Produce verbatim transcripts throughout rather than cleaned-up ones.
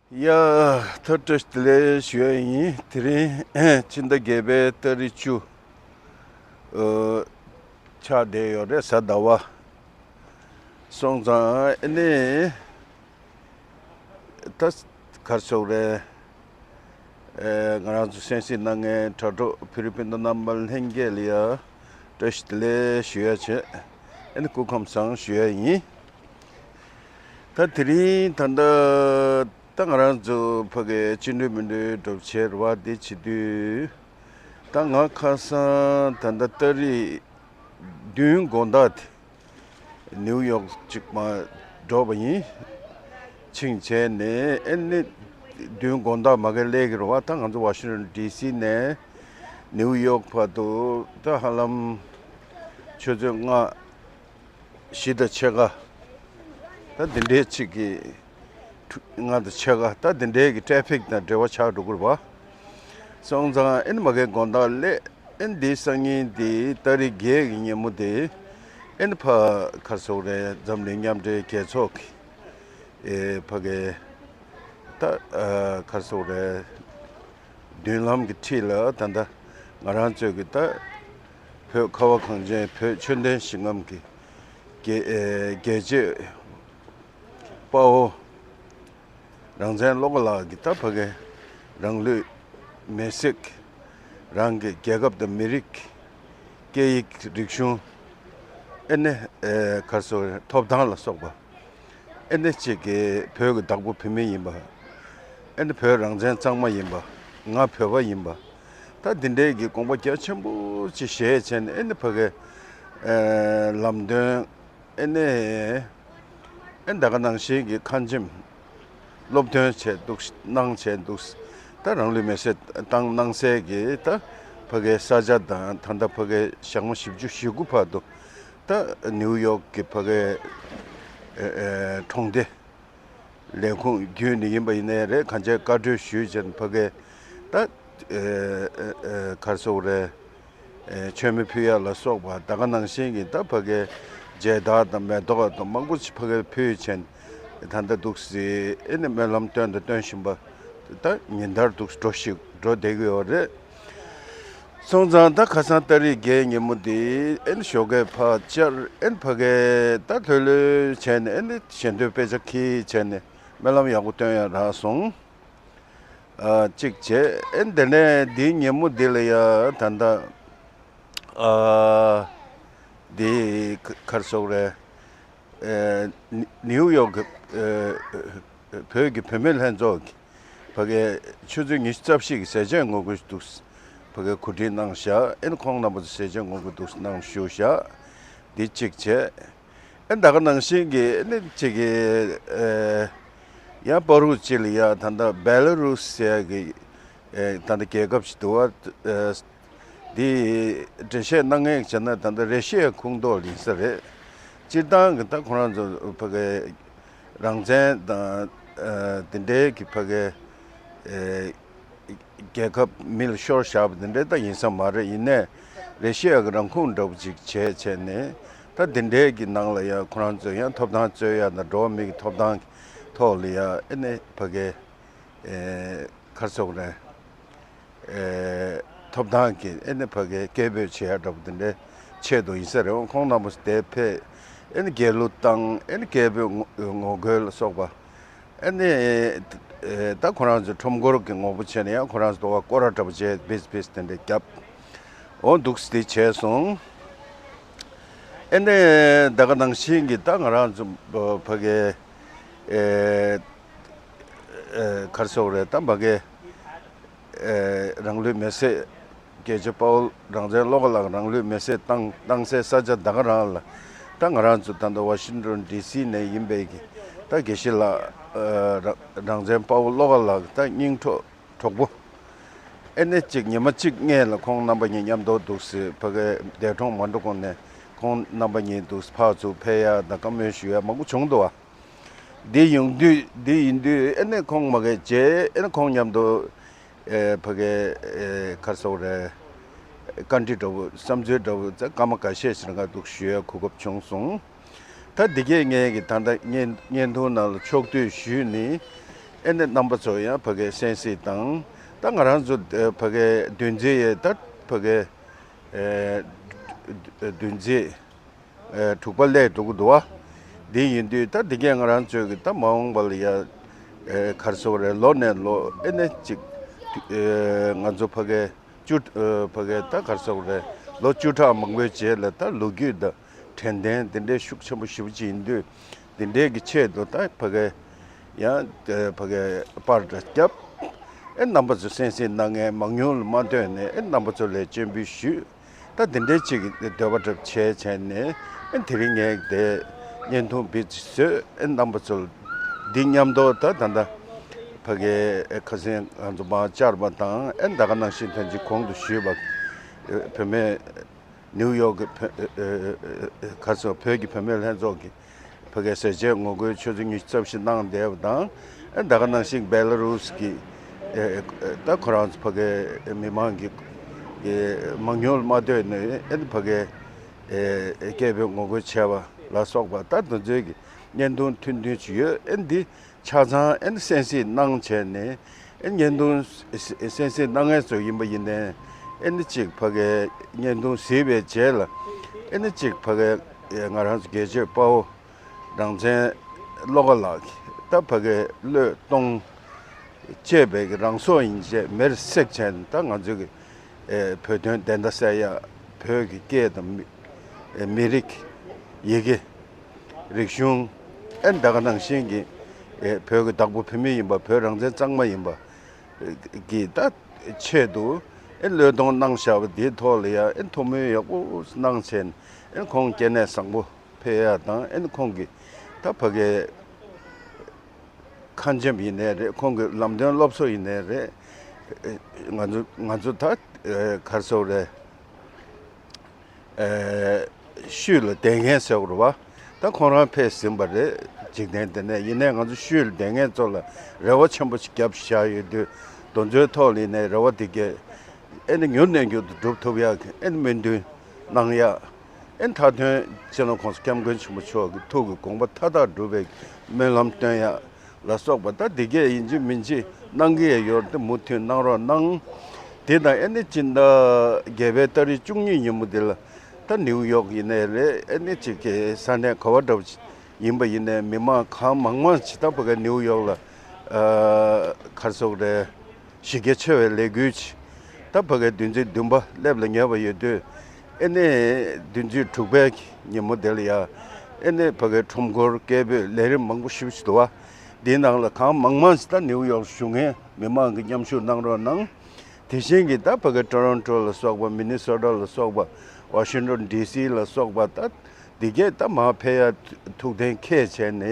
ཡ། ཐུགས་རྗེ་ཆེ། བདེ་ལེགས་ཞུ་ཡ་ཡིན། དེ་རིང་ཕྱི་ཟླ་བརྒྱད་པའི་ཏ་རིག་བཅུ། ཨོ། ཆགས་བསྡད་ཡོད་རེད། གཟའ་ཟླ་བ། སོང་ཙང་ཨ་ནི། ད་གར་སོགས་རེད། ཨེ། ང་རང་ཚོ་གསན་གཟིགས་གནང་མཁན་དྲ་གྲོགས་བོད་རིགས་སྤུན་ཟླ་རྣམ་པ་ལྷན་རྒྱས་ལ་ཡ་བཀྲ་ཤིས་བདེ་ལེགས་ཞུ་ཡ་བྱས། ཨ་ནི་སྐུ་ཁམས་བཟང་ཞུ་ཡ་ཡིན། ད་དེ་རིང་ད་ལྟ་ད་ང་རང་ཚོ་ཕ་གིའི་སྤྱི་འགྲོས་མི་འགྲོའི་སྒྲུབ་བྱེད་རེད་བ། འདི་བྱེད་དུས་ད་ང་ཁ་སང་ད་ལྟ་ཏ་རིག་བདུན་དགོང་དག་དེ་ནིའུ་ཡོག་ཅིག་མར་འགྲོ་བ་ཡིན། ཕྱིན་བྱས་ནས་ཨ་ནི་བདུན་དགོང་དག་མ་གི་སླེབས་ཀྱི་རེད་བ། ད་ང་ཚོ་ཝ་ཤིང་ཊོན་ཌི་སི་ནས་ནིའུ་ཡོག་བར་དུ་ད་ཧ་ལམ་ཆུ་ཚོད་ལྔ། བཞི་དང་ཕྱེད་ཀ། ད་འདི་འདྲའི་ཅིག་གི་ལྔ་དང་ཕྱེད་ཀ། ད་འདི་འདྲའི་གི་ཊེ་ཕིག་དང་འབྲེལ་བ་ཆགས་འགྲོ་གི་རེད་བ། སོང་ཙང་ཨ་ནི་མ་གི་དགོང་དག་སླེབས། ཨ་ནི་འདི་སང་ཉིན་འདི་ཏ་རིག་བརྒྱད་ཀྱི་ཉིན་མོ་དེ་ཨ་ནི་ཕ་གར་སོགས་རེད། འཛམ་གླིང་མཉམ་འབྲེལ་རྒྱལ་ཚོགས་ཀྱི་ཨེ་ཕ་གི་ད་ཨ་གར་སོགས་རེད། མདུན་ལམ་གྱི་འཁྲིས་ལ་ད་ལྟ་ང་རང་ཚོའི་གི་ད་བོད་ཁ་བ་གངས་ཅན་བོད་ཆོས་ལྡན་ཞིང་ཁམས་ཀྱི་རྒྱལ་ཨེ་རྒྱལ་གཅེས་དཔའ་བོ་རང་བཙན་བློ་དགའ་ལགས་ཀྱིས་ད་ཕ་གི་རང་ལུས་མེར་སྲེག། རང་གི་རྒྱལ་ཁབ་དང་མི་རིགས། སྐད་ཡིག། རིག་གཞུང་། ཨེ་ནི་ཨེ་གར་སོགས་ཐོབ་ཐང་ལ་སོགས་པ། ཨེ་ནི་གཅིག་གི་བོད་ཀྱི་བདག་པོ་བོད་མི་ཡིན་པ། ཨེ་ནི་བོད་རང་བཙན་གཙང་མ་ཡིན་པ། ང་བོད་པ་ཡིན་པ། ད་འདི་འདྲའི་གི་དགོངས་པ་རྒྱ་ཆེན་པོ་ཅིག་བཞེས་བྱས་ནས་ཨེ་ནི་ཕ་གི་ཨེ་ལམ་སྟོན། ཨེ་ནི་ཨེ་ད་ག་ནང་བཞིན་གྱི་ཁ་ཆེམས་སློབ་སྟོན་བྱས་འདུག་གནང་བྱས་འདུག་ད་རང་ལུས་མེར་སྲེག་བཏང་གནང་སའི་གི་ད་ཕ་གི་ས་ཆ་དང་ད་ལྟ་ཕ་གི་ཞག་མ་བཞི་བཅུ་ཞེ་དགུ་བར་དུ། ད་ནིའུ་ཡོག་གི་ཕ་གི་ཨེ་ཨེ་གྲོང་སྡེ་ལས་ཁུངས་བརྒྱུད་ནས་ཡིན་པ་ཡིན་ནའི་རེད། གང་ཅིའི་བཀའ་འཁྲོལ་ཞུས་བྱས་ཕ་གི་ད་ཨེ་ཨེ་ཨེ་གར་སོགས་རེད། ཨེ་མཆོད་མེ་ཕུལ་ཡ་ལ་སོགས་པ་ད་ག་ནང་བཞིན་གྱི་ད་ཕ་གི་མཇལ་དར་དང་མེ་ཏོག་དང་མང་པོ་ཞིག་ཕ་གི་ཕུལ་བྱས་ད་ལྟ་འདུག་སེ་ཨེ་ནི་སྨོན་ལམ་སྟོན་དང་སྟོན་བཞིན་པ་ད་ཉིན་ལྟར་འདུག་སེ་འགྲོ་ཞིག་འགྲོ་བསྡད་ཀྱི་ཡོད་རེད། སོང་ཙང་ད་ཁ་སང་ཏ་རིག་བརྒྱད་ཉིན་མོ་དེ་ཨེ་ནི་ཞོགས་ཀས་ཕར་བཅར། ཨེ་ནི་ཕ་གི་ད་ལྷོད་ལྷོད་བྱས་ནས་ཨེ་ནི་ཞལ་འདོན་དཔེ་ཆ་འཁྱེར་བྱས་ནས་སྨོན་ལམ་ཡག་པོ་སྟོན་ཡ་རག་སོང་། ཨ་གཅིག་བྱས། ཨེ་དེ་ནས་འདིའི་ཉིན་མོ་འདི་ལ་ཡ་ད་ལྟ་ཨ་འདི་ག་རེ་ཟེར་དགོས་རེད། ཨེ་ནི་ནིའུ་ཡོག་གི་ཨེ་བོད་ཀྱི་བུད་མེད་ལྷན་ཚོགས་ཀྱི་ཕ་གིའི་ཆུ་ཚོད་ཉི་ཤུ་རྩ་བཞི་གི་ཟས་བཅད་ངོ་རྒོལ་འདུག་ཕ་གིའི་གོ་སྒྲིག་གནང་བཞག་ཨེ་ནི་ཁོང་རྣམ་པ་ཚོ་ཟས་བཅད་ངོ་རྒོལ་འདུག་གནང་བཞུགས་བཞག་འདི་གཅིག་བྱས། ཨེ་ད་ག་ནང་བཞིན་གྱི་ཨེ་ནི་གཅིག་གི་ཨེ་ཡང་པ་རུ་གཅིག་ལ་ཡ་ད་ལྟ་བེ་ལ་རུ་སི་ཟེར་གི་ཨེ་ད་ལྟ་རྒྱལ་ཁབ་ཅིག་འདུག་བ། ཨེ་འདི་འགྲེལ་བཤད་གནང་མཁན་བྱས་ན་ད་ལྟ་རེ་ཤི་ཡའི་ཁོངས་གཏོགས་ཡིན་ས་རེད། སྤྱིར་བཏང་གི་ད་ཁོ་རང་ཚོ་ཕ་གི་རང་བཙན་དང་ཨེ་དེ་འདྲའི་གི་ཕ་གི་ཨེ་རྒྱལ་ཁབ་མི་ལ་ཤོར་བཞག་པ་དེ་འདྲའི་ད་ཡིན་ས་མ་རེད། ཡིན་ནའི་རེ་ཤི་ཡ་གི་རང་ཁུངས་འདྲ་པོ་ཅིག་བྱས་བྱས་ནས་ད་དེ་འདྲའི་གི་ནང་ལ་ཡང་ཁོ་རང་ཚོས་ཡང་ཐོབ་ཐང་རྩོད་ཡ་དང་འགྲོ་བ་མི་གི་ཐོབ་ཐང་གི་ཐོག་ལ་ཡང་ཨེ་ནས་ཕ་གི་ཨེ་ག་རེ་ཟེར་དགོས་རེད། ཨེ་ཐོབ་ཐང་གི་ཨེ་ནས་ཕ་གི་སྐད་འབོད་བྱེད་ཡ་འདྲ་པོ་དེ་འདྲའི་ཆེད་དུ་ཡིན་ས་རེད། འོ་ཁོང་རྣམ་པ་དེ་ཕེབས་ཨེ་ནས་རྒྱལ་གླུ་བཏང་ཨེ་ནས་སྐད་འབོད་ངོ་ངོ་རྒོལ་ལ་སོགས་པ། ཨ་ནི་ཨེ་ད་ཁོ་རང་ཚོ་ཁྲོམ་སྐོར་གྱི་ངོ་བོ་བྱས་ནས་ཡང་ཁོ་རང་ཚོ་དོ་བ་སྐོར་ར་འདྲ་པོ་བྱས་བིས་བིས་དེ་འདྲ་བརྒྱབ། འོ་འདུག་སེ་བྱས་སོང་། ཨ་ནི་ད་ག་ནང་བཞིན་གྱི་ད་ང་རང་ཚོ་ཕ་གི་ཨེ་ཨེ་ག་རེ་ཟེར་དགོས་རེད། ད་ཕ་གི་ཨེ་རང་ལུས་མེར་སྲེག་རྒྱལ་གཅེས་དཔའ་བོ་རང་བཙན་བློ་དགའ་ལགས་རང་ལུས་མེར་སྲེག་བཏང་བཏང་སའི་ས་ཆ་ད་ག་རང་ལ་ད་ང་རང་ཚོ་ད་ལྟ་ཝ་ཤིང་ཊོན་ཌི་སི་ནས་ཡིན་པའི་གི་ད་དགེ་བཤེས་ལགས་ཨེ་རང་རང་བཙན་དཔའ་བོ་བློ་དགའ་ལགས་ད་སྙིང་གྲོགས་གྲོགས་པོ་ཨེ་ནས་གཅིག་ཉི་མ་གཅིག་སྔས་ལ་ཁོང་རྣམ་པ་གཉིས་མཉམ་དུ་འདུག་སེ་ཕ་གི་འདས་གྲོངས་མ་འགྲོ་གོང་ནས་ཁོང་རྣམ་པ་གཉིས་འདུག་སེ་ཕར་ཚུར་ཕེབས་ཡ་ད་བཀའ་མོལ་ཞུ་ཡ་མང་པོ་བྱུང་འདུག་བ། འདི་ཡོང་དུས་འདི་ཡིན་དུས་ཨེ་ནས་ཁོང་མ་གི་རྗེས་ཨེ་ནས་ཁོང་མཉམ་དུ་ཨེ་ཕ་གི་ཨེ་ག་རེ་ཟེར་དགོས་རེད། བཀའ་འདྲི་འདྲ་བོ་བསམ་ཚུལ་འདྲ་བོ་ད་སྐར་མ་འགའ་ཤས་ཤིག་ང་འདུག་ཞུ་ཡ་གོ་སྐབས་བྱུང་སོང་། ད་འདི་གས་ངས་ཀྱི་ད་ལྟ་བརྙན་བརྙན་ཐུང་ནང་ལ་ཕྱོགས་བསྡུས་ཞུས་ནི། ཨེ་ནས་རྣམ་པ་ཚོ་ཡང་ཕ་གའི་གསན་གཟིགས་དང་། ད་ང་རང་ཚོ་ཕ་གའི་བདུན་ཚིགས་ཡས་ད་ཕ་གའི་བདུན་ཚིགས་དྲུག་པ་སླེབས་འགྲོ་གི་འདུག་བ། འདི་ཡིན་དུས་ད་འདི་གས་ང་རང་ཚོས་ཀྱི་ད་མ་འོངས་པ་ལ་ཡ་ག་རེ་ཟེར་དགོས་རེད། ལོ་ནས་ལོ་ཨེ་ནས་ཅིག་ང་ཚོ་ཕ་གའི་བཅུ་ཕ་གའི་ད་ག་རེ་ཟེར་དགོས་རེད། ལོ་བཅུ་ཕྲག་མང་པོའི་རྗེས་ལ་ད་ལོ་རྒྱུས་དང་དྲན་རྟེན་འདི་འདྲའི་ཤུགས་ཆེན་པོ་ཞེ་པོ་ཅིག་ཡིན་དུས། འདི་འདྲའི་གི་ཆེད་དུ་ད་ཕ་གའི་ཡང་ཕ་གའི་པར་འདྲ་བརྒྱབ། ཨེ་རྣམ་པ་ཚོ་གསན་གཟིགས་གནང་མཁན་མང་ཉུང་ལ་མ་ལྟོས་ནས་ཨེ་རྣམ་པ་ཚོ་ལ་སྤྱན་འབུལ་ཞུས། ད་འདི་འདྲའི་ཅིག་འདོད་པ་གྲབས་བྱས་བྱས་ནས་ཨེ་དེ་རིང་ངས་དེ་བརྙན་ཐུང་བི་ཅིག་བཟོས། ཨེ་རྣམ་པ་ཚོ་འདི་མཉམ་དུ་ད་ད་ད་ཕ་གའི་ཁ་སང་ང་ཚོ་མར་བཅར་བ་དང་། ཨེ་ད་ག་ནང་བཞིན་ད་ཅིག་གོང་དུ་ཞུས་པ་བུད་མེད་ནིའུ་ཡོག་གི་བོད་ཨ་ཨ་ཨ་ག་རེ་ཟེར། བོད་ཀྱི་བུད་མེད་ལྷན་ཚོགས་ཀྱི་ཕ་གའི་ཟས་བཅད་ངོ་རྒོལ་ཆུ་ཚོད་ཉི་ཤུ་རྩ་བཞི་གནང་བསྡད་པ་དང་། ཨ་ད་ག་ནང་བཞིན་སྦེ་ལ་རུས་ཀྱི་ཨ་ཨ་ད་ཁོ་རང་ཚོ་ཕ་གའི་མི་མང་གི་ཨ་མང་ཉུང་ལ་མ་ལྟོས་ནས་ཨ་ཕ་གའི་ཨ་སྐད་འབོད་ངོ་རྒོལ་བྱས་པ་ལ་སོགས་པ་ད་དེ་ཚོའི་གི་བརྙན་ཐུང་ཐུང་ཐུང་ཅིག་ཡོད། ཨ་འདི་ཆ་ཚང་ཨེ་ནི་གསན་གཟིགས་གནང་བྱས་ནས། ཨེ་བརྙན་ཐུང་གསན་གཟིགས་གནང་མཁན་ཚོ་ཡིན་པ་ཡིན་ནའི། ཨེ་ནི་གཅིག་ཕ་གའི་བརྙན་ཐུང་གཟིགས་པའི་རྗེས་ལ། ཨེ་ནི་གཅིག་ཕ་གའི་ང་རང་ཚོ་དགེ་ཆོས་དཔའ་བོ་རང་བཙན་བློ་དགའ་ལགས་ཀྱིས་ད་ཕ་གའི་བློས་གཏོང་བཅས་པའི་གི་རང་སྲོག་ཡིན་བྱས་མེར་བསྲེགས་བྱས་ནས། ད་ང་ཚོ་གི་ཨེ་བོད་དོན་བདེན་མཐའ་གསལ་ཡ། བོད་ཀྱི་སྐད་དང་མི་ཨེ་མི་རིགས་ཡི་གེ། རིག་གཞུང་། ཨེ་ད་ག་ནང་བཞིན་གྱི་ཨེ་བོད་ཀྱི་བདག་པོ་བོད་མི་ཡིན་པ། བོད་རང་བཙན་གཙང་མ་ཡིན་པ་གི་ད་ཆེད་དུ་ཨེ་བློས་གཏོང་གནང་བཞག་པ་དེའི་ཐོག་ལ་ཡ་ཨེ་ཐུགས་སྨོན་ཡག་པོ་གནང་བྱས་ནས། ཨེ་ཁོང་སྐྱེ་གནས་བཟང་པོ་ཕེབས་ཡ་དང་། ཨེ་ཁོང་གི་ད་ཕ་གའི་ཁ་འཆམ་ཡིན་ནའི་རེད། ཁོང་གི་ལམ་སྟོན་སློབ་གསོ་ཡིན་ནའི་རེད། ཨེ་ང་ཚོ་ང་ཚོ་ད་ཨེ་ག་རེ་ཟེར་དགོས་རེད། ཨེ་ཤུལ་ལ་བསྡད་མཁན་ཟེར་དགོས་རེད་བ། ད་ཁོང་རང་ཕེབས་ཟིན་པ་རེད། འཇིག་རྟེན་འདི་ནས། ཡིན་ནའི་ང་ཚོ་ཤུལ་ལ་བསྡད་མཁན་ཚོ་ལ་རེ་བ་ཆེན་པོ་ཞིག་བརྒྱབ་བཞག་ཡོད་དུས། དེ་ཚོའི་ཐོག་ལ་ཡིན་ནའི་རེ་བ་དེ་གས་ཨེ་ནི་མྱུར་ནས་མྱུར་དུ་འགྲུབ་ཐུབ་ཡག་གི་ཨེ་ནི་སྨོན་འདུན་གནང་ཡག་ཨེ་ནི་མཐའ་དོན་སྤྱི་ནོར་༸གོང་ས་༸སྐྱབས་མགོན་ཆེན་པོ་མཆོག་གི་ཐུགས་ཀྱི་དགོངས་པ་མཐའ་དག་འགྲུབ་པའི་སྨོན་ལམ་སྟོན་ཡག་ལ་སོགས་པ། ད་འདི་གས་ཡིན་གཅིག་མིན་གཅིག་གནང་གི་ཡོད་དེ། མུ་མཐུད་གནང་རོགས་གནང་། དེ་དང་ཨེ་ནི་སྤྱི་ཟླ་བརྒྱད་པའི་ཏ་རིག་བཅུ་གཉིས་ཉིན་མོ་འདི་ལ་ད་ནིའུ་ཡོག་ཡིན་ནའི་རེད། ཨེ་ནི་གཅིག་གི་ས་གནས་ག་བ་འདྲ་བོ་ཡིན་པ་ཡིན་ནའི། མི་མང་གང་མང་མང་ཞིག་ད་ཕ་གའི་ནིའུ་ཡོག་ལ་ཨ་ག་རེ་ཟེར་དགོས་རེད། གཞི་རྒྱ་ཆེ་བའི་ལས་འགུལ་ཅིག་ད་ཕ་གའི་བདུན་ཚིགས་བདུན་པ་སླེབས་ལ་ཉེ་བ་ཡོད་དུས། ཨེ་ནི་བདུན་ཚིགས་དྲུག་པའི་ཉིན་མོ་དེ་ལ་ཡ་ཨེ་ནི་ཕ་གའི་ཁྲོམ་སྐོར་སྐད་འབོད་ལས་རིམ་མང་པོ་ཞེ་པོ་ཅིག་འདུག་བ། འདིའི་ནང་ལ་གང་མང་མང་ཞིག་ད་ནིའུ་ཡོག་བཞུགས་མཁན་མི་མང་གིས་མཉམ་ཞུགས་གནང་རོགས་གནང་། དེ་བཞིན་གྱི་ད་ཕ་གའི་ཊོ་རོན་ཊོ་ལ་སོགས་པ། མི་ནི་སོ་ཊ་ལ་སོགས་པ། ཝ་ཤིང་ཊོན་ཌི་སི་ལ་སོགས་པ། ད་འདི་གས་ད་མར་ཕེབས་ཡ་ཐུགས་གཏན་འཁེལ་བྱས་ནས།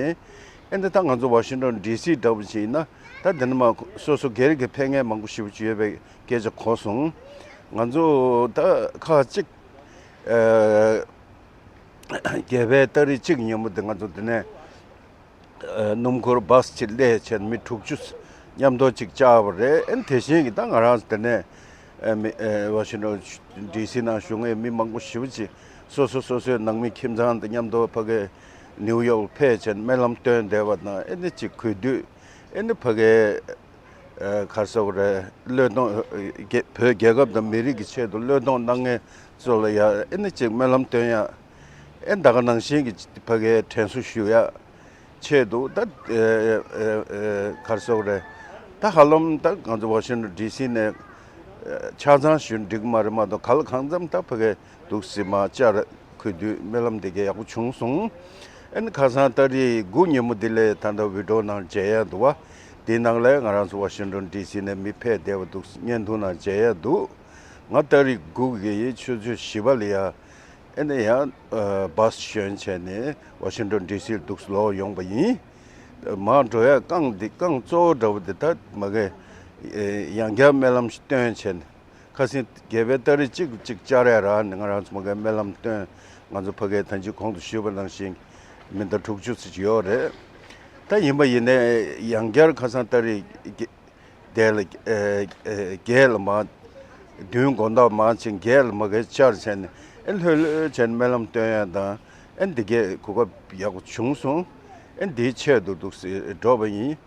ཨེ་འདི་ད་ང་ཚོ་ཝ་ཤིང་ཊོན་ཌི་སི་འདྲ་བོ་ཞིག་ཡིན་ན། ད་འདི་ནས་མར་སོ་སོ་སྒེར་གྱི་ཕེབས་མཁན་མང་པོ་ཞེ་པོ་ཅིག་ཡོད་པའི་སྐད་ཆ་གོ་སོང་། ང་ཚོ་ད་ཁག་ཅིག་ཨ་བརྒྱད་པའི་ཏ་རིག་གཅིག་ཉིན་མོ་དེ་ང་ཚོ་འདི་ནས་ཨ་སྣུམ་འཁོར་བྷ་སི་ཅིག་སླེབས་བྱས་ནས་མི་དྲུག་ཅུ་མཉམ་དུ་ཅིག་བཅར་བ་རེད། ཨེ་དེ་བཞིན་གྱི་ད་ང་རང་འདི་ནས་ཨ་མི་ཨ་ཝ་ཤིང་ཊོན་ཌི་སི་ནང་བཞུགས་མཁན་མི་མང་པོ་ཞེ་པོ་ཅིག་སོ་སོ་སོ་སོའི་ནང་མི་ཁྱིམ་ཚང་དང་མཉམ་དུ་ཕ་གའི་ནིའུ་ཡོག་ཕེབས་བྱས་ནས་སྨོན་ལམ་བཏོན་བསྡད་པ་དང་། ཨེ་ནི་ཅིག་གུས་འདུད། ཨེ་ནི་ཕ་གའི་ཨ་ག་རེ་ཟེར་དགོས་རེད། བློས་གཏོང་། རྒྱ་བོད་རྒྱལ་ཁབ་དང་མི་རིགས་ཀྱི་ཆེད་དུ་བློས་གཏོང་གནང་མཁན་ཚོ་ལ་ཡ་ཨེ་ནི་ཅིག་སྨོན་ལམ་སྟོན་ཡ། ཨེ་ད་ག་ནང་བཞིན་གྱི་ཕ་གའི་དྲན་གསོ་ཞུ་ཡ་ཆེད་དུ། ད་ཨ་ཨ་ཨ་ག་རེ་ཟེར་དགོས་རེད། ད་ཧ་ལམ་ད་ང་ཚོ་ཝ་ཤིང་ཊོན་ཌི་སི་ནས་ཨ་ཆ་ཚང་ཞུ་འགྲིག་མ་རེད་མ་གཏོགས། ག་ལ་གང་འཚམ་ད་ཕ་གའི་འདུག་སེ་མར་བཅར། གུས་འདུད་སྨོན་ལམ་དེ་གས་ཡག་པོ་བྱུང་སོང་། ཨ་ནི་ཁ་སང་ཏ་རིག་དགུ་ཉིན་མོ་འདི་ལ་ད་ལྟ་བི་ཌི་ཡོ་ནང་མཇལ་ཡ་འདུག་བ། འདིའི་ནང་ལ་ང་རང་ཚོ་ཝ་ཤིང་ཊོན་ཌི་སི་ནས་མི་ཕེབས་བསྡད་པ་འདུག། བརྙན་ཐུང་ནང་མཇལ་ཡ་འདུག། ང་ཏ་རིག་དགུ་གི་ཆུ་ཚོད་བཞི་པ་ལ་ཡ་ཨ་ནི་ཡང་ཨ་བྷ་སི་ཞོན་བྱས་ནས་ཝ་ཤིང་ཊོན་ཌི་སི་ལ་འདུག་སེ་ལོག་ཡོང་པ་ཡིན། མར་འགྲོ་ཡ་རྐང་འདི་རྐང་གཙོ་བོ་འདྲ་བོ་འདི་ད་མ་གི་ཨེ་ཡང་བསྐྱར་སྨོན་ལམ་ཞིག་བཏོན་བྱས་ནས། ཁ་སང་བརྒྱད་པའི་ཏ་རིག་གཅིག་གཅིག་བཅར་ཡ་རག་ནས་ང་རང་ཚོ་མ་གིར་སྨོན་ལམ་བཏོན། ང་ཚོ་ཕ་གིར་ད་ཅི་གོང་དུ་ཞུས་པ་ནང་བཞིན་མི་ཟླ་དྲུག་ཅུ་ཙམ་ཅིག་ཡོད་རེད། ད་ཡིན་པ་ཡིན་ནའི་ཡང་བསྐྱར་ཁ་སང་ཏ་རིག་བརྒྱད་ལ་ཨེ་ཨེ་བརྒྱད་ལ་མར་བདུན་དགོང་དག་མར་ཕྱིན། བརྒྱད་ལ་མ་གིར་བཅར་བྱས་ནས་ཨེ་ལྷོད་ལྷོད་བྱས་ནས་སྨོན་ལམ་བཏོན་ཡ་དང་། ཨེ་འདི་གས་གོ་སྐབས་ཡག་པོ་བྱུང་སོང་། ཨེ་འདིའི་ཆེད་དུ་འདུག་སེ་འགྲོ་བ་ཡིན།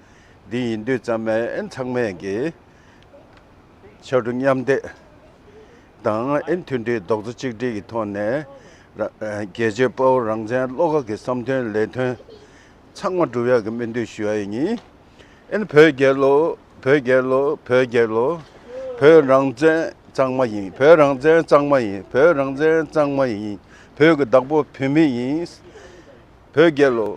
འདི་ཡིན་དུས་ཙམ་པ་ཨེ་ཚང་མས་ཀྱི་ཕྱར་གྲུ་མཉམ་འདེགས་དང་ཨེ་མཐུན་སྒྲིལ་རྡོག་རྩ་གཅིག་སྒྲིལ་གྱི་ཐོག་ནས་ར་ཨ་རྒྱལ་གཅེས་དཔའ་བོ་རང་བཙན་བློ་དགའ་གི་བསམ་དོན་ལས་དོན་ཚང་མ་འགྲུབ་ཡག་གི་སྨོན་འདུན་ཞུ་ཡ་ཡིན། ཨེ་ནི་བོད་རྒྱལ་ལོ། བོད་རྒྱལ་ལོ། བོད་རྒྱལ་ལོ། བོད་རང་བཙན་གཙང་མ་ཡིན། བོད་རང་བཙན་གཙང་མ་ཡིན། བོད་རང་བཙན་གཙང་མ་ཡིན། བོད་ཀྱི་བདག་པོ་བོད་མི་ཡིན། བོད་རྒྱལ་ལོ།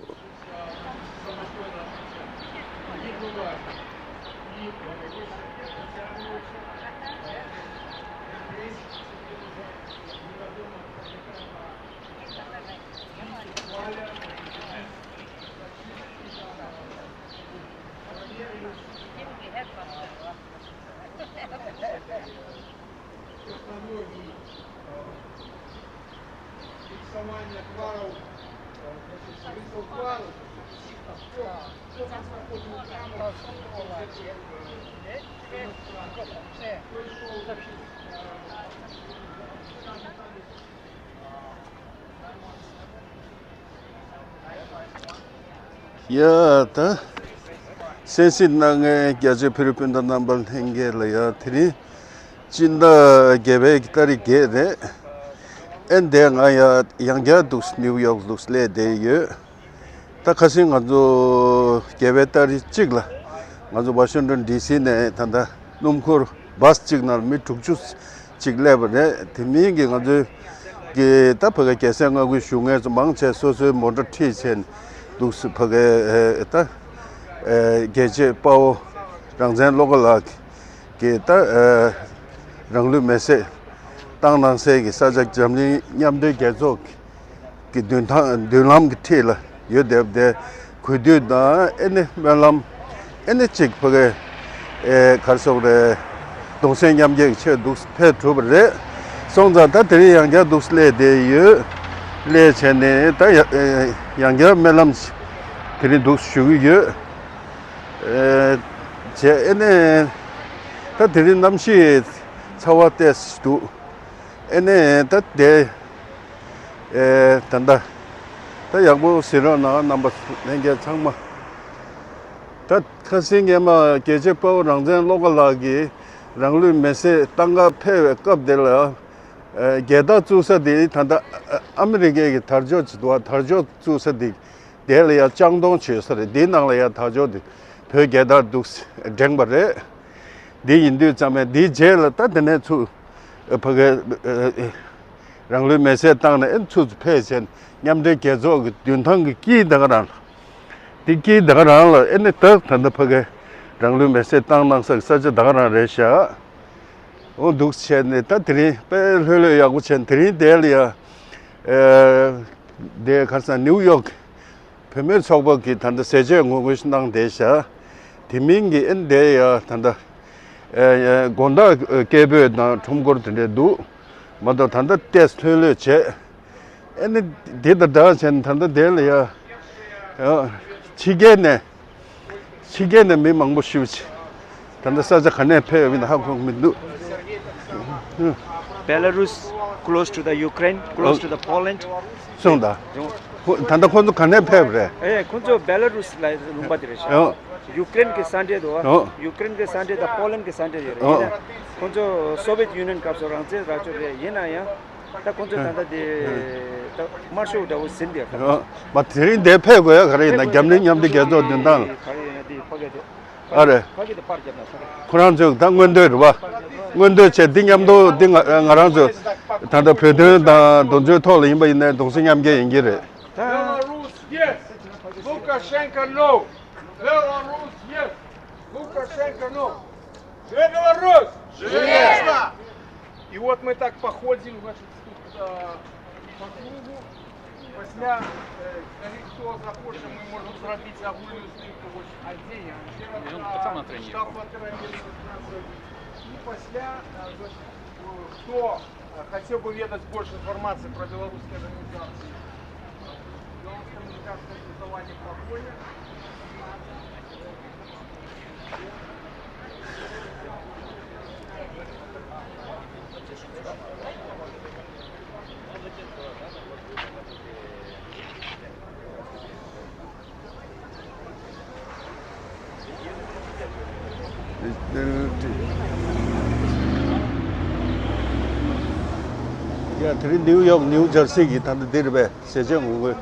Технологии, э, фиксования кваров, э, значит, высокваров, ситов, всё, всё, что проходит механу, всё, всё, э, иностранцы. То есть, что, значит, э, ཡ་ད། གསན་གཟིགས་གནང་མཁན་རྒྱ་ཆེ་བོད་རིགས་སྤུན་ཟླ་རྣམ་པ་ལྷན་རྒྱས་ལ་ཡ་དེ་རིང་སྤྱི་ཟླ་བརྒྱད་པའི་ཏ་རིག་བརྒྱད་རེད། ཨེ་འདས་ང་ཡ་ཡང་བསྐྱར་འདུག་ནིའུ་ཡོག་འདུག་སླེབས་བསྡད་ཡོད། ད་ཁ་སང་ང་ཚོ་བརྒྱད་པའི་ཏ་རིག་གཅིག་ལ་ང་ཚོ་ཝ་ཤིང་ཏོན་ཌི་སི་ནས་ད་ལྟ་སྣུམ་འཁོར་བཱས་གཅིག་ནང་མི་དྲུག་ཅུ་ཅིག་སླེབས་པ་རེད། དེ་མིན་གྱི་ང་ཚོའི་གི་ད་ཕ་གི་རྒྱལ་སའི་མངའ་ཁུལ་བཞུགས་མཁན་ཚོ་མང་ཆེ་སོ་སོའི་མོ་ཊ་ཁྲིད་བྱས་འདུག་སེ་ཕ་གི་ཨེ་ད་ཨེ་རྒྱལ་གཅེས་དཔའ་བོ་རང་བཙན་བློ་དགའ་ལགས་ཀྱི་ད་ཨེ་རང་ལུས་མེར་སྲེག་བཏང་གནང་སའི་གི་ས་ཆ་འཛམ་གླིང་མཉམ་འབྲེལ་རྒྱལ་ཚོགས་ཀྱི་གི་མདུན་ཐང་མདུན་ལམ་གྱི་འཁྲིས་ལ་ཡོད་བསྡད་པ་དེ་གུས་འདུད་དང་ཨེ་ནི་སྨོན་ལམ་ཨེ་ནི་གཅིག་ཕ་གི་ཨེ་ག་རེ་ཟེར་དགོས་རེད། གདུང་སེམས་མཉམ་སྐྱེད་ཀྱི་ཆེད་འདུག་ཕེབས་གྲུབ་པ་རེད། སོང་ཙང་ད་དེ་རིང་ཡང་བསྐྱར་འདུག་སླེབས་བསྡད་ཡོད། སླེབས་བྱས་ནས་ད་ཡ་ཨེ་ཡང་བསྐྱར་སྨོན་ལམ་དེ་རིང་འདུག་ཞུ་གི་ཡོད། ཨེ་བྱས་ཨེ་ནི་ད་དེ་རིང་གནམ་གཤིས་ཚ་བ་ཏོག་ཙམ་འདུག་ཨེ་ནི་ད་དེ། ཨེ་ད་ལྟ་ད་ཡག་པོ་གཟིགས་རོགས་གནང་རྣམ་པ་ལྷན་རྒྱས་ཚང་མ། ད་ཁ་སང་སྔོན་མ་རྒྱལ་གཅེས་དཔའ་བོ་རང་བཙན་བློ་དགའ་ལགས་ཀྱིས་རང་ལུས་མེར་སྲེག་བཏང་ག་ཕེབས་པའི་སྐབས་དེ་ལ་ཨེ་རྒྱལ་དར་བཙུགས་ས་དེ་ད་ལྟ་ཨ་མི་རི་ཀའི་གི་དར་ལྕོག་ཅིག་འདུག་བ། དར་ལྕོག་བཙུགས་ས་དེ་དེ་ལ་ཡ་ལྕང་སྡོང་བྱོས་ས་རེད། དེའི་ནང་ལ་ཡ་དར་ལྕོག་དེ་བོད་རྒྱལ་དར་འདུག་བསྒྲེངས་པ་རེད། དེ་ཡིན་དུས་ཙམ་པས་དེའི་རྗེས་ལ་ད་དེ་ནས་ཚུར་ཨེ་ཕ་གི་ཨེ་ཨེ། རང་ལུས་མེར་སྲེག་བཏང་ནས་ཨེ་ཚུར་ཕེབས་བྱས་མཉམ་འབྲེལ་རྒྱལ་ཚོགས་ཀྱི་མདུན་ཐང་གི་དཀྱིལ་ད་ག་རང་ལ། དེ་དཀྱིལ་ད་ག་རང་ལ་ཨེ་ནི་ད་ད་ལྟ་ཕ་གི་རང་ལུས་མེར་སྲེག་བཏང་གནང་ས་ས་ཆ་ད་ག་རང་རེད་ཤག་འོ་འདུག་བྱས་ནས་ད་དེ་རིང་དཔེ་ལྷོད་ལྷོད་ཡག་པོ་བྱས་ནས་དེ་རིང་དེ་ལ་ཡ་ཨེ་དེ་ག་རེ་ཟེར་ནིའུ་ཡོག་བུད་མེད་ཚོགས་པ་གིས་ད་ལྟ་ཟས་བཅད་ངོ་རྒོལ་གནང་བསྡད་ཤག་དེ་མིན་གྱི་ཨེ་འདས་ཡ་ད་ལྟ་ཨེ་དགོང་དག་སྐད་འབོད་དང་ཁྲོམ་སྐོར་དེ་འདྲས་འདུག་མ་གཏོགས་ད་ལྟ་ཏོག་ཙམ་ལྷོད་ལྷོད་བྱས། ཨེ་ནི་འདི་དང་འདྲ་བྱས་ནས་ད་ལྟ་དེ་ལ་ཡ་ཕྱི་རྒྱལ་ནས་ཕྱི་རྒྱལ་ནས་མི་མང་པོ་ཞེ་པོ་ཅིག་ད་ལྟ་ས་ཆ་ག་ནས་ཕེབས་ཡོད་མིན་ཧ་གོ་གི་མི་འདུག Belarus, close to the Ukraine, close to the Poland. སོང་ད། ཁོ་ད་ལྟ་ཁོ་ཚོ་ག་ནས་ཕེབས་རེད། ཨེ་ཁོ་ཚོ་Belarus ལ་ལུང་པ་དེ་རེད་ཤག་ཨོ། Ukraine གི་ས་འབྲེལ་འདུག་ཨོ། Ukraine གི་ས་འབྲེལ་དང་Poland གི་ས་འབྲེལ་ཡོད་རེད། ཨོ། ཡིན་ན་ཁོ་ཚོ་Soviet Union སྐབས་སུ་རང་བཙན་རག་ཆོག་རེད། ཡིན་ན་ཡང་ད་ཁོ་ཚོ་ད་ལྟ་དེ་ད་དམར་ཤོག་འདྲ་བོ་ཟིན་བསྡད་ཡོད། ཨོ། མ་དེ་རིང་འདིར་ཕེབས་དགོས་ཡ་ག་རེ་ཡིན་ན་རྒྱ་མི་མཉམ་འབྲེལ་རྒྱལ་ཚོགས་མདུན་ཐང་ལ། ག་རེ་ཡིན་ན་དེ་ཕ་གི་དེ། ཨ་རེ། ཁོ་རང་ཚོས་ད་མངོན་འདོད་རེད་བ། མངོན་འདོད་བྱས་འདི་མཉམ་དུ་འདི་ང་ང་རང་ཚོ་ད་ལྟ་བོད་དོན་དང་གདུང་སེམས་ཐོག་ལ་ཡིན་པ་ཡིན་ནའི་གདུང་སེམས་མཉམ་སྐྱེད་ཡིན་གྱི་རེད། Беларусь есть! Лукашенко no! Беларусь есть! Лукашенко no! Живе Беларусь! Живе! И вот мы так походим, значит, тут, а, по кругу. Пасля, э, калі хто захоча, мы можам зрабіць агульную здымку вось адзін. Ён пацан на тренировку. І пасля, э, значит, э, хто, э, хацеў бы ведаць больш інфармацыі пра беларускія арганізацыі, э, беларускае музыканскае абсталяванне праходзіць. ཡ། དེ་རིང་ནིའུ་ཡོག་ནིའུ་ཇར་སི་གི་ད་ལྟ་འདི་རེད་པས། ཟས་བཅད་ངོ་རྒོལ།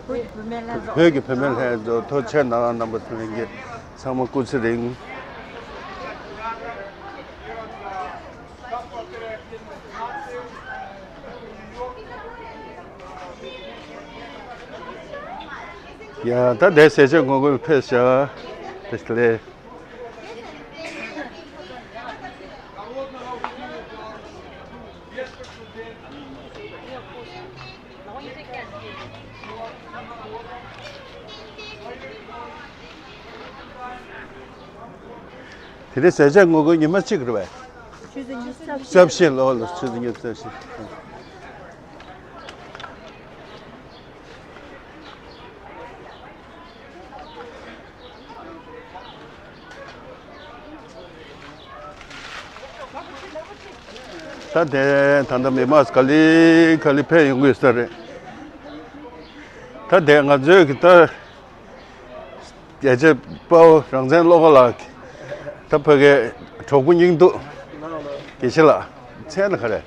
བོད་ཀྱི་བུད་མེད་ལྷན་ཚོགས་ཐུགས་རྗེ་གནང་། རྣམ་པ་ཚོ་ལྷན་རྒྱས་ཚང་མ་སྐུ་ཚེ་རིང་། ཡ། ད་ལྟའི་ཟས་བཅད་ངོ་རྒོལ་ཕེབས་ཤག་དེ་ལས། དེ་རིང་ཟས་བཅད་ངོ་རྒོལ་ཉི་མ་གཅིག་རེད་པས། ཆུ་ཚོད་ཉི་ཤུ་རྩ་བཞི། རྩ་བཞི་ལོ་ལ། ཆུ་ཚོད་ཉི་ཤུ་རྩ་བཞི། ད་དེ་ད་ལྟ་མི་མང་ག་ལེ་ག་ལེ་ཕེབས་ཡོང་གི་ཡོད་ས་རེད། ད་དེ་ང་ཚོའི་གི་ད། རྒྱལ་གཅེས་དཔའ་བོ་རང་བཙན་བློ་དགའ་ལགས། ད་ཕ་གའི་གྲོགས་པོ་སྙིང་སྡུག་དགེ་བཤེས་ལགས། མཚན་ལ་ག་རེ།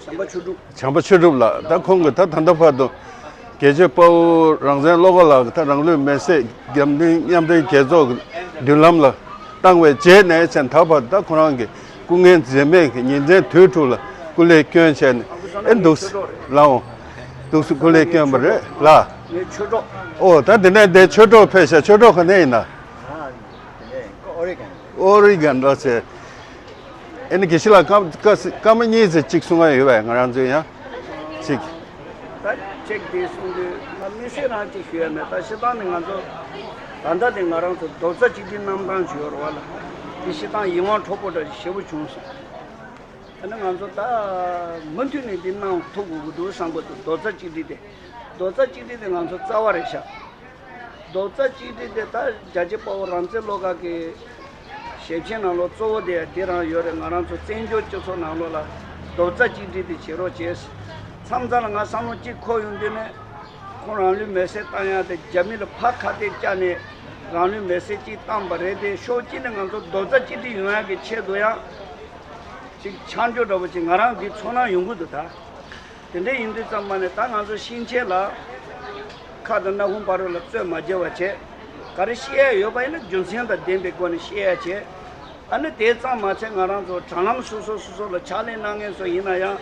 བྱམས་པ་ཆོས་གྲུབ། བྱམས་པ་ཆོས་གྲུབ་ལགས། ད་ཁོང་གིས་ད་ད་ལྟ་བར་དུ་རྒྱལ་གཅེས་དཔའ་བོ་རང་བཙན་བློ་དགའ་ལགས་ཀྱིས་ད་རང་ལུས་མེར་སྲེག་རྒྱབ་མདུན་མཉམ་འབྲེལ་རྒྱལ་ཚོགས་ཀྱི་མདུན་ལམ་ལ་བཏང་བའི་རྗེས་ནས་བྱས་ད་བར་ད་ཁོ་རང་གི་སྐུ་ངལ་འཛེམས་མེད་ཀྱི་ཉིན་མཚན་དུས་དྲུག་ལ་སྐུ་ལས་བསྐྱོན་བྱས་ནས་ཨེ་འདུག་ལའོ། འདུག་སེ་སྐུ་ལས་བསྐྱོན་པ་རེད་ལ། ངའི་ཆོས་གྲོགས། ཨོ། ད་འདི་ནས་འདི་ཆོས་གྲོགས་ཕེབས་ཤག་ཆོས་གྲོགས་ག་ནས་ཡིན་ན། ཨོ་རི་གན། ཨོ་རི་གན་ལ་ཟེར། ཨེ་ནི་དགེ་བཤེས་ལགས་སྐར་སྐར་སྐར་མ་གཉིས་ཙམ་གཅིག་གསུང་ཡ་ཡོད་པས། ང་རང་ཚོའི་ཡང་གཅིག་ད་ཅིག་དེ་གསུང་དུས་ང་དམིགས་བསལ་རང་གཅིག་ཞུ་ཡ་མེད། ད་སྤྱིར་བཏང་ནི་ང་ཚོ་ད་ལྟ་དེ་ང་རང་ཚོ་རྡོག་རྩ་གཅིག་སྒྲིལ་གནང་སྟངས་ཅིག་ཡོད་རེད་བ་ལ། དེ་སྤྱིར་བཏང་ཡིད་དབང་འཕྲོག་པོ་འདྲ་ཞིག་ཞེ་པོ་བྱུང་སོང་། ཨ་ནི་ང་ཚོ་ད་མུ་མཐུད་ནས་འདི་གནང་ཐུབ་དགོས་ཀྱི་འདུག་བསམ་གྱི་འདུག་རྡོག་རྩ་གཅིག་སྒྲིལ་དེ། རྡོག་རྩ་གཅིག་སྒྲིལ་དེ་ང་ཚོ་རྩ་བ་རེད་ཤག་རྡོག་རྩ་གཅིག་སྒྲིལ་དེ་ད་རྒྱལ་གཅེས་དཔའ་བོ་རང་བཙན་བློ་དགའ་གི་ཞབས་ཕྱི་ནང་ལོགས་གཙོ་བོ་དེ་དེ་རང་ཡོད་རེད། ང་རང་ཚོ་བཙན་བྱོལ་སྤྱི་ཚོགས་ནང་ལོགས་ལ་རྡོག་རྩ་གཅིག་སྒྲིལ་དེ་བྱེད་རོགས་བྱེད། མཚམས་མཚམས་ལ་ང་བསམ་བློ་གཅིག་འཁོར་ཡོང་དུས་ནས་ཁོང་རང་ལུས་མེར་སྲེག་བཏང་ཡག་དེ་རྒྱ་མི་ལ་ཕར་ཁ་གཏད་བཅག་ནས་རང་ལུས་མེར་སྲེག་གཅིག་བཏང་པ་རེད་དེ། ཕྱོགས་གཅིག་ནས་ང་ཚོ་རྡོག་རྩ་གཅིག་སྒྲིལ་ཡོང་ཡག་གི་ཆེད་དུ་ཡང་ཅིག་ཆ་འཇོག་འདྲ་པོ་ཅིག་ང་རང་གི་ཚོར་སྣང་ཡོང་གི་འདུག་ད་དེ་འདྲ་ཡིན་དུས་ཙམ་པ་ནས་ད་ང་ཚོ་ཕྱིན་ཆད་ལ་ཁ་དང་སྣ་ཁུང་བར་ལ་རྩོད་མ་རྒྱག་པ་བྱས། ག་རེ་བཤད་ཡ་ཡོད་པ་ཡིན་ན་རྒྱུ་མཚན་དང་ལྡན་པའི་སྒོ་ནས་བཤད་ཡ་བྱས། ཨ་ནི་དེ་ཙམ་མ་ཚད་ང་རང་ཚོ་དྲ་ལམ་སོ་སོ་སོ་སོ་ལ་ཕྱག་ལས་གནང་མཁན་ཚོ་ཡིན་ན་ཡང་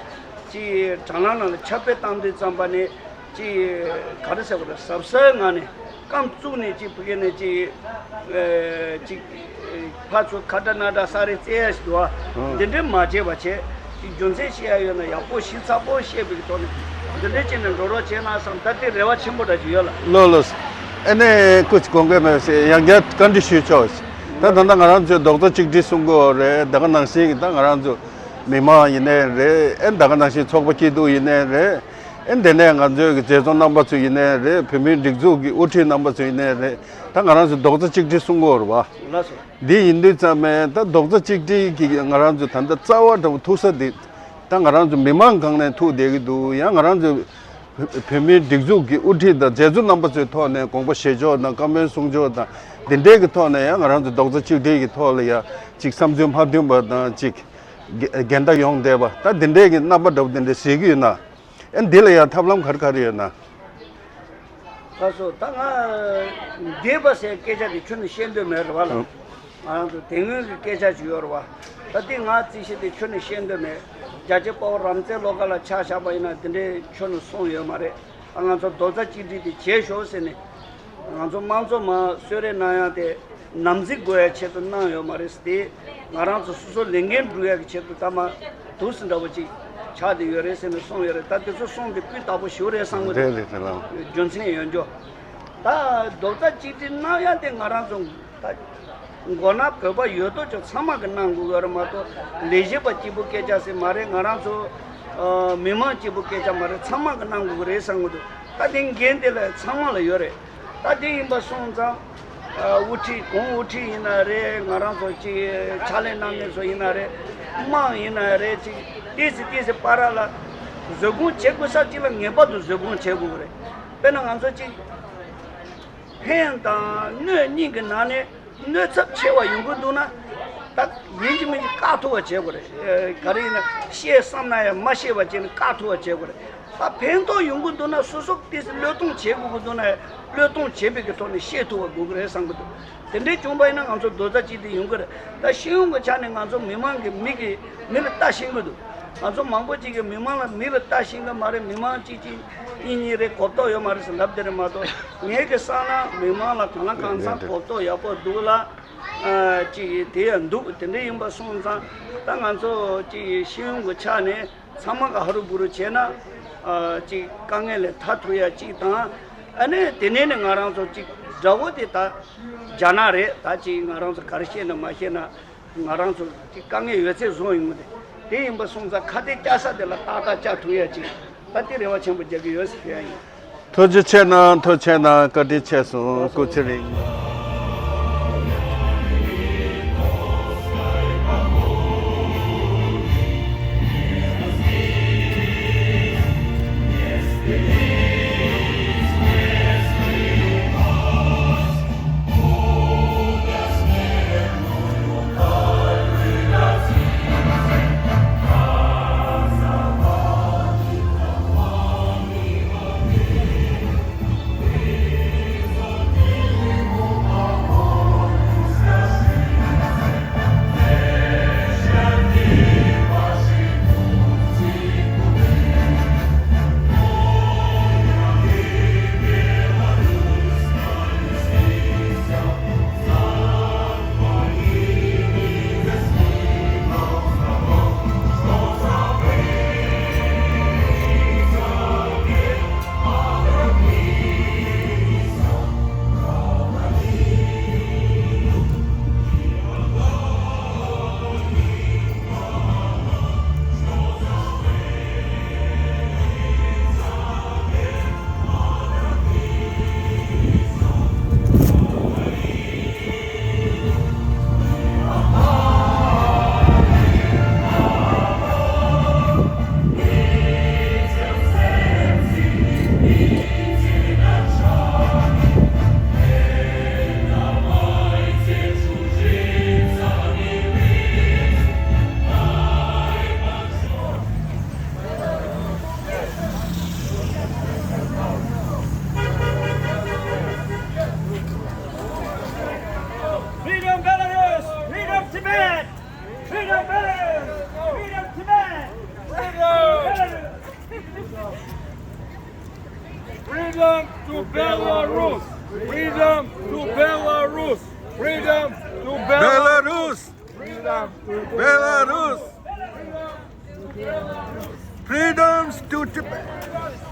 ཅིག་དྲ་ལམ་ནང་ལ་ཁྱབ་སྤེལ་བཏང་དུས་ཙམ་པ་ནས་ཅིག་ག་རེ་ཟེར་དགོས་རེད། གཟབ་གཟབ་ངང་ནས་རྐང་བཙུགས་ནས་ཅིག་ཕ་གི་ནས་ཅིག་ཨེ་ཅིག་ཕར་ཚུར་ཁ་བྲལ་སྣ་བྲལ་ས་རེ་རྩེ་ཡ་ཞིག་འདུག་ཨ། ཨང་། འདི་འདྲས་མ་བྱས་པ་བྱས། ཅིག་རྒྱུ་མཚན་བཤད་ཡ་ཡོད་ན་ཡག་པོ་ཞིབ་ཚགས་པོ་བཤད་པའི་ཐོག་ནས་འདི་འདྲས་བྱས་ནས་འགྲོ་རོགས་བྱས་ན་བསམ། ད་དེ་རེ་བ་ཆེན་པོ་འདྲ་ཞིག་ཡོད་ལ། ལོས་ལོས། ཨ་ནི་སྐུ་མཁྱེན་དགོངས་འགལ་མེད་ཟེར་ཡང་བསྐྱར་བཀའ་འདྲི་ཞུས་ཆོག་ད་ད་ལྟ་ང་རང་ཚོས་རྡོག་རྩ་གཅིག་སྒྲིལ་གསུང་གི་ཡོད་རེད། ད་ག་ནང་བཞིན་གྱི་ད་ང་རང་ཚོ་མི་མང་ཡིན་ནའི་རེད། ཨེ་ད་ག་ནང་བཞིན་ཚོགས་པ་སྐྱིད་སྡུག་ཡིན་ནའི་རེད། ཨེ་དེ་ནས་ང་ཚོའི་གི་མཛད་གཙོ་རྣམ་པ་ཚོ་ཡིན་ནའི་རེད། བོད་མིའི་སྒྲིག་འཛུགས་ཀྱི་དབུ་ཁྲིད་རྣམ་པ་ཚོ་ཡིན་ནའི་རེད། ད་ང་རང་ཚོ་རྡོག་རྩ་གཅིག་སྒྲིལ་གསུང་གི་ཡོད་རེད་བ། ལགས་སོ། འདི་ཡིན་དུས་ཙམ་པས་ད་རྡོག་རྩ་གཅིག་སྒྲིལ་གྱི་ང་རང་ཚོ་ད་ལྟ་རྩ་བ་འདྲ་བོ་ཐུག་ས་འདི་ད་ང་རང་ཚོ་མི་མང་སྒང་ནས་ཐུག་བསྡད་ཀྱི་འདུག་ཡང་ང་རང་ཚོ་བོད་མིའི་སྒྲིག་འཛུགས་ཀྱི་དབུ་ཁྲིད་དང་མཛད་གཙོ་རྣམ་པ་ཚོའི་ཐོག་ནས་དགོངས་པ་བཞེས་ཕྱོགས་དང་བཀའ་མོལ་གསུང་ཕྱོགས་དང་འདི་འདྲའི་གི་ཐོག་ནས་ཡང་ང་རང་ཚོ་རྡོག་རྩ་གཅིག་སྒྲིལ་གྱི་ཐོག་ལ་ཡང་ཅིག་བསམ་ཚུལ་མ་མཐུན་པ་དང་ཅིག་འགལ་འགལ་ཟླ་ཡོང་བསྡད་པ་ད་འདི་འདྲའི་གི་རྣམ་པ་འདྲ་བོ་འདི་འདྲ་གཟིགས་ཀྱི་ཡོད་ན། ཨེ་འདི་ལ་ཡང་ཐབས་ལམ་ག་རེ་ག་རེ་ཡོད་ན། ད་སོ་ད་ང་འདས་པ་ཟེར་སྐད་ཆ་དེ་ཁྱོན་ནས་བཤད་འདོད་མེད་རེད་བ་ལ། ཨང་། ང་རང་ཚོ་དེ་སྔོན་གྱི་སྐད་ཆ་ཅིག་ཡོད་རེད་བ། ད་དེ་ང་རྩིས་གཞི་དེ་ཁྱོན་ནས་བཤད་འདོད་མེད། རྒྱལ་གཅེས་དཔའ་བོ་རང་བཙན་བློ་དགའ་ལགས་ཆ་བཞག་པ་ཡིན་ན་དེ་འདྲའི་ཁྱོན་ནས་གསུངས་ཡོད་མ་རེད། ཨ་ང་ཚོ་རྡོག་རྩ་གཅིག་སྒྲིལ་དེ་བྱེད་ཤོག་ཟེར་ནས། ང་ཚོ་དམངས་གཙོ་མར་གསོལ་རས་གནང་ཡག་དེ་ནམ་འཛིན་དགོས་ཡག་ཆེད་དུ་གནང་ཡོད་མ་རེད་ཟེར་ཏེ། ང་རང་ཚོ་སོ་སོ་ལས་འགན་སྒྲུབ་ཡག་གི་ཆེད་དུ་ད་མ་དུས་སུ་འདྲ་བོ་ཅིག་ཆགས་བསྡད་ཡོད་རེད་ཟེར་ནས་གསུངས་ཡོད་རེད། ད་དེ་ཚོ་གསུངས་དེ་སྤུས་དག་པོ་ཞེ་པོ་རེད་བསམ་གི་འདུག་རེད་རེད་རེད་ལགས། རྒྱུ་མཚན་ཡོད་འགྱོ། ད་རྡོག་རྩ་གཅིག་སྒྲིལ་གནང་ཡག་དེ་ང་རང་ཚོ་ད་མགོ་ནག་བོད་པ་ཡོད་དོ་ཅོག་ཚང་མ་གི་གནང་དགོས་ཀྱི་ཡོད་རེད་མ་གཏོགས་ལས་བྱེད་པ་གཅིག་པུ་སྐད་ཆ་ཟེར་མ་རེད། ང་རང་ཚོ་ཨ་མི་མང་གཅིག་པུ་སྐད་ཆ་མ་རེད། ཚང་མ་གི་གནང་དགོས་ཀྱི་རེད་བསམ་གི་འདུག་ད་དེ་འགན་དེ་ལ་ཚང་མ་ལ་ཡོད་རེད། ད་དེ་ཡིན་པ་སོང་ཙང་ཨ་དབུ་ཁྲིད་གོང་དབུ་ཁྲིད་ཡིན་ན་རེད། ང་རང་ཚོ་གཅིག་ཕྱག་ལས་གནང་མཁན་ཚོ་ཡིན་ན་རེད། དམངས་ཡིན་ན་རེད། གཅིག་ཏོག་ཙམ་ཏོག་ཙམ་བར་ལ་བཟོད་སྒོམ་བྱེད་དགོས་ས་གཅིག་ལ་ངེས་པར་དུ་བཟོད་སྒོམ་བྱེད་དགོས་ཀྱི་རེད། དཔེར་ན་ང་ཚོ་གཅིག་ཕན་དང་གནོད་གཉིས་ཀྱི་ནང་ནས་གནོད་ཚབས་ཆེ་བ་ཡོང་གི་འདུག་ན། ད་ ཡིན་གཅིག་མིན་གཅིག་བཀག་ཐུབ་པ་བྱེད་དགོས་རེད། ག་རེ་ཡིན་ན་བཤད་བསམ་ན་ཡང་མ་བཤད་པ་བྱས་ནས་བཀག་ཐུབ་པ་བྱེད་དགོས་རེད། ད་ཕན་ཐོགས་ཡོང་གི་འདུག་ན་སོ་སོ་ཏོག་ཙམ་བློས་གཏོང་བྱེད་དགོས་ཀྱི་འདུག་ན་བློས་གཏོང་བྱེད་པའི་གི་ཐོག་ནས་བཤད་ཐུབ་པ་དགོས་ཀྱི་རེད་བསམ་གྱི་འདུག་དེ་འདྲའི་བྱུང་པ་ཡིན་ན་ང་ཚོ་རྡོག་རྩ་གཅིག་སྒྲིལ་ཡོང་གི་རེད། ད་ཤེས་ཡོན་གྱི་ཆ་ནས་ང་ཚོ་མི་མང་གི་མི་གི་མི་ལ་ལྟ་ཤེས་ཀྱི་འདུག་ང་ཚོ་མང་པོ་ཅིག་གིས་མི་མང་ལ་མི་ལ་ལྟ་ཤེས་ཀྱི་མ་རེད། མི་མང་གཅིག་གཅིག་གཉིས་གཉིས་རེད། གོ་རྟོགས་ཡོད་མ་རེད་ཟེར་ལབ་དེ་རེད་མ་གཏོགས། ངས་གི་བསམ་ན་མི་མང་ལ་གང་ལ་གང་འཚམ་གོ་རྟོགས་ཡག་པོ་འདུག་ལ། ཨ་ཅིག་དེ་ཡང་འདུག་དེ་འདྲ་ཡིན་པ་སོང་ཙང་ད་ང་ཚོ་ཅིག་ཤེས་ཡོན་གྱི་ཆ་ནས་ཚང་མ་ག་ཧ་རུ་བུ་རུ་བྱས་ན། ཨ་ཅིག་དཀའ་ངལ་ལས་ཐར་ཐུབ་ཡ་ཅིག་དང་། ཨ་ནི་དེ་ནས་ནི་ང་རང་ཚོ་ཅིག་དགྲ་བོ་དེ་ད་རྒྱ་ནག་རེད། ད་ཅིག་ང་རང་ཚོ་ག་རེ་བཤད་ན་མ་བཤད་ན། ང་རང་ཚོ་དེ་དཀའ་ངལ་ཡོད་ཚད་བཟོ་ཡོང་གི་རེད། དེ་ཡིན་པ་སོང་ཙང་ཁ་གཏད་བཅག་ས་དེ་ལ་ཏག་ཏག་བཅག་ཐུབ་ཡ་ཅིག་ད་དེ་རེ་བ་ཆེན་པོ་རྒྱག་གི་ཡོད་ཟེར་ཞུ་ཡ་ཡིན། ཐུགས་རྗེ་ཆེ་གནང་། ཐུགས་རྗེ་ཆེ་གནང་། བཀའ་དྲིན་ཆེ་སོང་། སྐུ་ཚེ་རིང་། Freedom Belarus! Freedom Tibet! Freedom Belarus! Freedom Tibet! Freedom! Belarus! Freedom to Belarus! Freedom to Belarus! Freedom to Belarus! Belarus! Freedom to Belarus! Freedoms to Tibet!